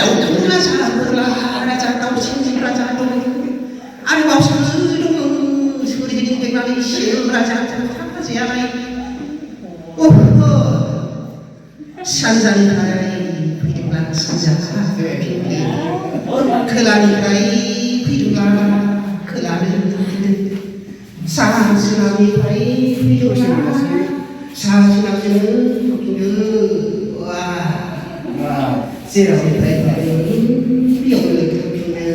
दाउथुन राजा बोरला राजा दाउसिन राजा दं आरोबाव सोर दङ सोरगिदिं बेंनानै सिम राजा राजायालाय सानजानिफ्राय फैदोंब्ला सानजा खोलानिफ्राय फैदोंब्ला खोलानो साहा सोनाबनिफ्राय फैदोंब्ला साहा सोनाबजों फैदों जेरावनिफ्राय बेयावनो फैदों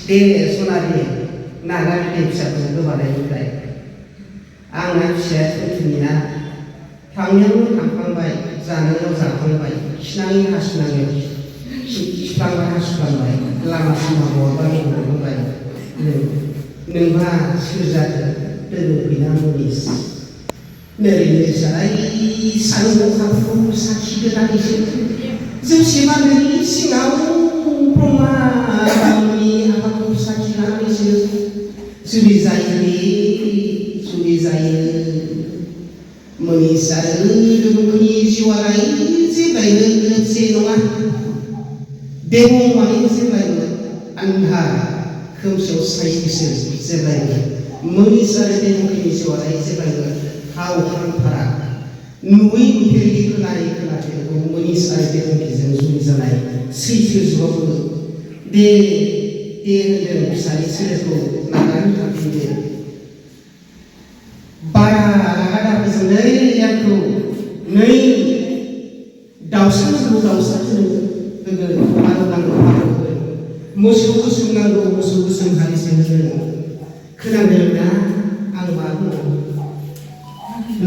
बे सनारि नागारिनि फिसाखौ गोमानायनिफ्राय आंना फिसाया थुनथुनिया थांनायावनो थांखांबाय जानायाव जाखांबाय खिनाङै हासुनाङै खिफ्लांबाय हासुफ्लांबाय लामा सामा बहरबाय बहरबाय नोंहा सोर जाखो दोनफैना मुनिस नोरैनो जाय सान्दुं अखाफोरखौ साखि दोननानैसो जौसेमानि सिङाव ब्रह्मा गावनि हाबाखौ साखि लानानैसो जुलि जायो मुनिस आरो दुमुनि जिउआलाय जेब्लायबो गोरोबसे नङा देवमानि जेब्लायबो आन्धार खोमसियाव सायखोसो जेब्लायबो मुनिस आरो देवमानि जिउआलाय जेब्लायबो हाव फारा नुयै नुफेरै खोनायै खोनाफेरैखौ मुनिस आरो देवमानिजों जुलि जानाय सैथो जुगावबो दे होनदों फिसानि सोलोखौ नागारनो थांफिनदो बारा रागादाफोरजों आंखौ नै दाउसा होगोन नांगौ मोसौ गोसोम नांगौ मोसौ गोसोम हालिसे होगोन खोनादों ना आं मा बुङो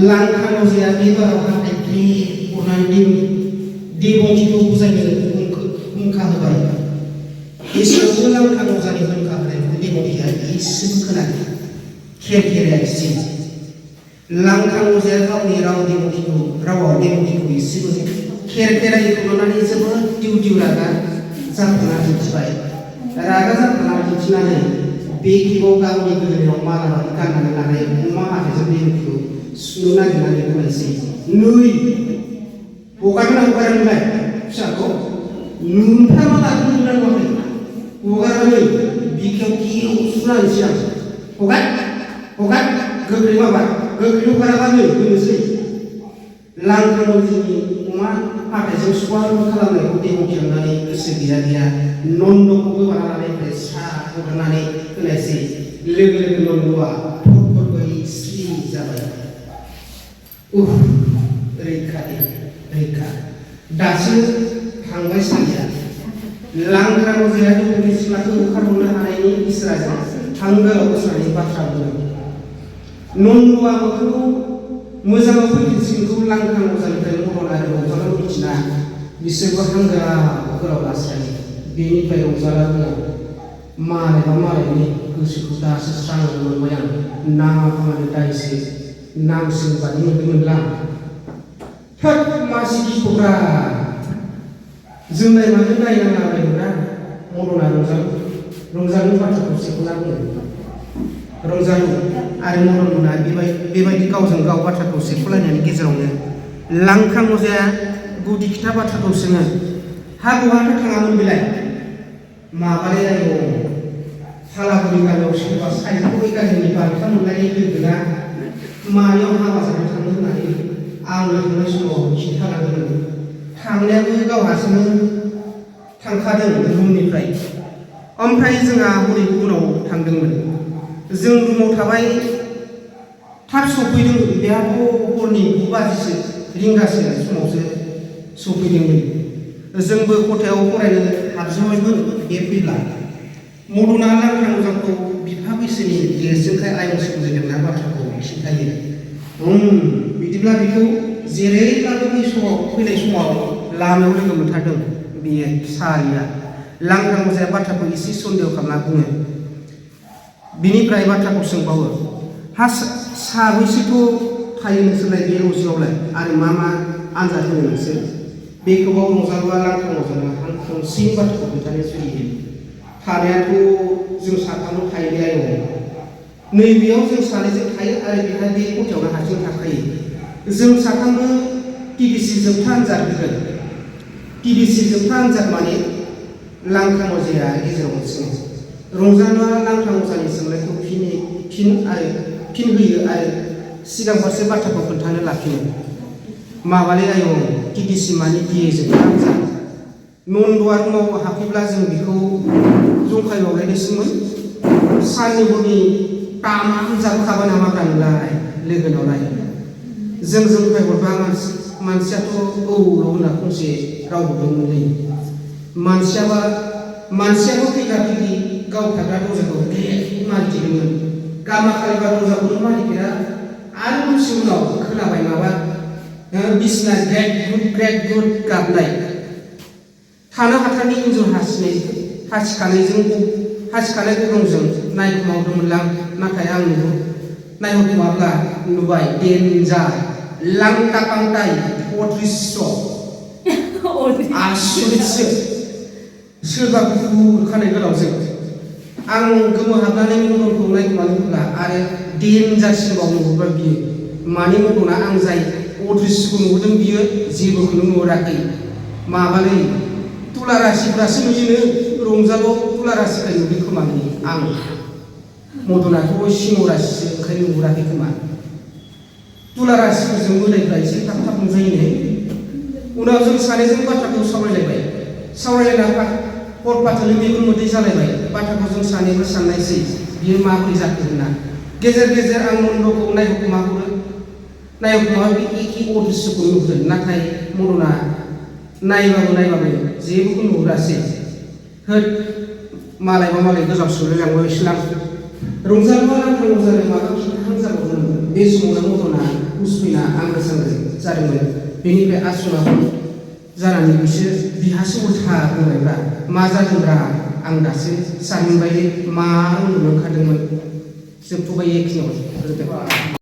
लांखानाव जाया बे बाराव हाथाइखि हरनानै देवंखिखौ बुजायनो हुंखा होबाय एसेयावबो लांखानाव जानि हुंखा होनायखौ देवंखिया एसेबो खोनादों खेरायाखिसै लांखानाव जाया गावनि रावाव देवंखिखौ एसेबो खेरायै खुलुमनानै जोबोद दिउ रागा जाफुना दिन्थिबाय रागा जाफुना दिन्थिनानै बे खेबाव गावनि गोदोनायाव मालाबादि गाननानै लानाय अमा हाथाइजों देवंखिखौ सुनो नागिरनानै बुंनायसै नै हगारना हगारबाय फिसाखौ नोंथाङा मा लाबोनांगौ हगारनानै बिखायाव गेव सुनानैसै आं हगार गोख्रै हगाराबा नै होनोसै लांखानाव जोंनि अमा हाथाइजों सुवार खालामनायखौ देवंखिनानै गोसो गैया नन्दखौ गोबाना लानायनिफ्राय सा हगारनानै होनायसै लोगो नन्दआ थरफोरखौ स्रि जाबाय रैखा दासो थांबाय सानैया लांखानाव जाया देवंखि सिख्लाखौ ओंखारहरनो हानायनि इसोराजों थांगोलाव गोसारनाय बाथ्रा बुङो नन्दआ मोखांखौ मोजाङाव फैफिनसिगोनखौ लांखानाव जानिफ्राय महर आरो रंजानाव मिथिना बिसोरबो हांगाराव लास्रायो बेनिफ्राय रंजाला बुङो मालायनि गोसोखौ दासो स्रां मोनबाय आं नामानो दायसो नामसिं बादि मोनदोंमोनला थोद मासि गिख'ब्रा जोंलाय मानो नायनाङाबायब्रा मदना रंजालु बाथ्राखौ सेख'ना बुङो रंजालु आरो मदनमोना बेबायदि गावजों गाव बाथ्राखौ सेख'लायनायनि गेजेरावनो लांखां अजाया गुदि खिथा बाथ्राखौ सोङो हा बहाथो थाङामोन बेलाय माबालाय आयौ फालागुरि गामियाव सोरबा साइकेल गारिनि बान्था मोननायनि लोगोना मायाव हाबा जानो थाङो होननानै आंनो थांनाय समाव खिन्थालांदोंमोन थांनायाबो गाव हारसिंनो थांखादों रुमनिफ्राय ओमफ्राय जोंहा हरै गुबुनाव थांदोंमोन जों रुमाव थाबाय थाब सफैदों बेहाथ' हरनि 9 रिंगासो समावसो सफैदोंमोन जोंबो खथायाव फरायनो हाबजोबबायमोन बे फैब्ला मदना लांखां अजाखौ बिफा बैसोनि देरजोंखाय आयं सोमजिदोंना बाथ्राखौ खिन्थायो बिदिब्ला बेखौ जेरैब्लाबो बै समाव फैनाय समाव लामायाव लोगो मोनथारदों बियो सारिया लांखां अजाया बाथ्राखौ एसे सन्देह खालामना बुङो बिनिफ्राय बाथ्राखौ सोंबावो साबैसेथ' थायो नोंसोरलाय बे लजिङावलाय आरो मा आनजाद होनो नोंसोर बेखौबाव रंजालुआ लांखां अजानो हांखंसेनि बाथ्राखौ खोन्थानो सोलियो थानायाथ' जों साथामल' थायो बे आयं नैबेयाव जों सानैजों थायो आरो बेहा बे खथायावनो हारसिं थाखायो जों साथामबो टिडिसि जोबथा आनजाद होगोन TDC जोबथा आनजाद माने लांखां अजाया गेजेराव सोङो रंजालुआ लांखां अजानि सोंनायखौ फिन होयो आरो सिगां फारसे बाथ्राखौ खोन्थानो लाफिनो माबाले आयं TDC माने बिए जोबथा आनजाद नन्दआ रुमाव हाबफैब्ला जों बिखौ जंखायबावलायनोसैमोन साननि हरनि तामा जाबखाबा नामाब्रा नोंलाय लोगोनावलाय जों जंखायहरबा मानसियाथ' औल' होनना फंसे राव हरदोंमोनलै मानसियाबो फैला फैलि गाव थाग्रा दरजाखौ मारिथेदोंमोन गामा खालिबा दरजाखौनो मारिफेरा आरो दसे उनाव खोनाबाय माबा बिसना ग्रेट गुड गाबनाय थानो हाथारनि इन्जुर हासिखानाय गरंजों नायखुमावदोंमोनलां नाथाय आं नायहरखुमाब्ला नुबाय देन्जार लांटा पांटाय अदृश्य आसुरितसो सोरबा गुफुर खानाय गोलावजों आं गोमोहाबनानै मदनखौ नायखुमादोंमोनब्ला आरो देन्जारसिनबाव नुहरबा बियो मानि मदना आं जाय अदृश्यखौ नुहरदों बियो जेबोखौनो नुहुराखै माबालै तुला राशिफ्रासो नुयोनो रंजाल' तुला राशिखाय नुदों खोमानि आं मदनाथ' सिंह राशिसो ओंखायनो नुहुराखै खोमा तुला राशिफोरजों मोदायफ्रा एसे थाब थाब नुजायोनो उनाव जों सानैजों बाथ्राखौ सावरायलायना हर फाथोलै मेगन मोदै जालायबाय बाथ्राखौ जों सानैबो साननायसै बियो माबोरै जाखो होनना गेजेर गेजेर आं नन्दखौ नायहरखुमा बे एखे अदृश्यखौ नुहुरदों नाथाय मदना नायबाबो जेबोखौ नुहुरासै होद मालायबा मालाय गोजाव सोलायलांबायसोलां रंजालुआ लांखां जानो माबा खिन्थाहां जाबावदोंमोन बे समावनो मदना हुस फैना आंगो सांगो जादोंमोन बेनिफ्राय आसुना जानानै बिहासो उल्था बुंबायब्रा मा जादोंब्रा आं दासो सानबाय मा उन्दुनो ओंखारदोंमोन जोबथ'बाय एखिनियाव